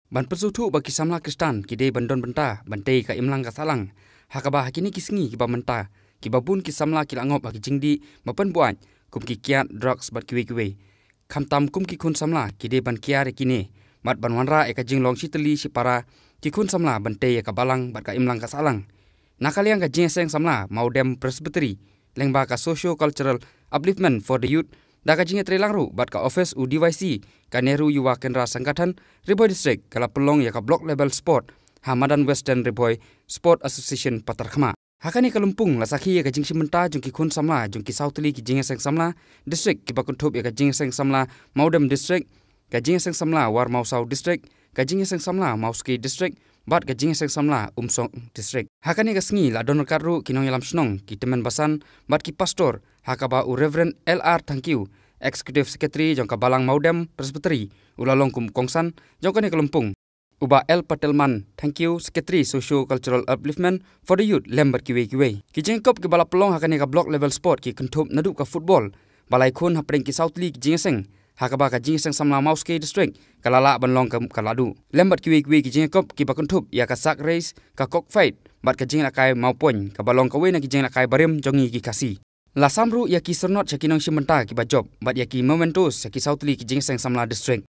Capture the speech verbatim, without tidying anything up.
Ban pynsngewthuh ba ki samla Khristan ki dei ban don bynta ban tei ka imlang ka sahlang, ha kaba ha kine ki sngi kiba mynta, kiba bun ki samla ki la ngop ha ki jingdih ba pynbuaid, kum ki kiad, drugs bad kiwei kiwei. Khamtam kum ki khun samla ki dei ban kiar ïa kine bad ban wanrah ïa ka jinglong shitylli shipara ki khun samla ban tei ïa ka balang bad ka imlang ka sahlang. Na ka liang ka Jingïaseng Samla Mawdem Presbytery, lyngba ka Socio Cultural Upliftment for the Youth, da ka jingïatreilang ruh bad ka office u D Y C ka Nehru Yuva Kendra Sangathan, Ri Bhoi District, ka la pynlong ïa ka Block Level Sport ha madan Western Ri Bhoi Sport Association Patharkhmah. Ha kane ka lympung la sakhi ïa ka jingshim bynta jong ki khun samla jong ki saw tylli ki Jingïaseng Samla District kiba kynthup ïa ka Jingïaseng Samla Mawdem District, ka Jingïaseng Samla War Mawsaw District, ka Jingïaseng Samla Mawskei District bad ka Jingïaseng Samla Umsong District. Ha kane ka sngi la don ryngkat ruh ki nongïalam shnong, ki tymmen basan bad ki pastor, ha kaba u Reverend L R Thangkhiew, Executive Secretary jong ka Balang Mawdem Presbytery, u la long kum u kongsan jong kane ka lympung. U Bah L Patelman Thangkhiew, Secretary Socio Cultural Upliftment for the Youth, lem bad kiwei kiwei. Ki jingïakop kiba la pynlong ha kane ka Block Level Sport ki kynthup naduh ka football, ba lai khun hapdeng ki saw tylli ki jingïaseng, ha kaba ka Jingïaseng Samla Mawskei District ka la lah ban long kum ka la duh. Lem bad kiwei kiwei ki jingïakop kiba kynthup ïa ka sack race, ka cock fight bad ka jingïalehkai mawpoiñ, kaba long kawei na ki jingïalehkai barim jong ngi ki Khasi. La sam ruh ïa ki syrnod sha ki nongshim bynta kiba jop bad ïa ki mementos sha ki saw tylli ki Jingïaseng Samla District.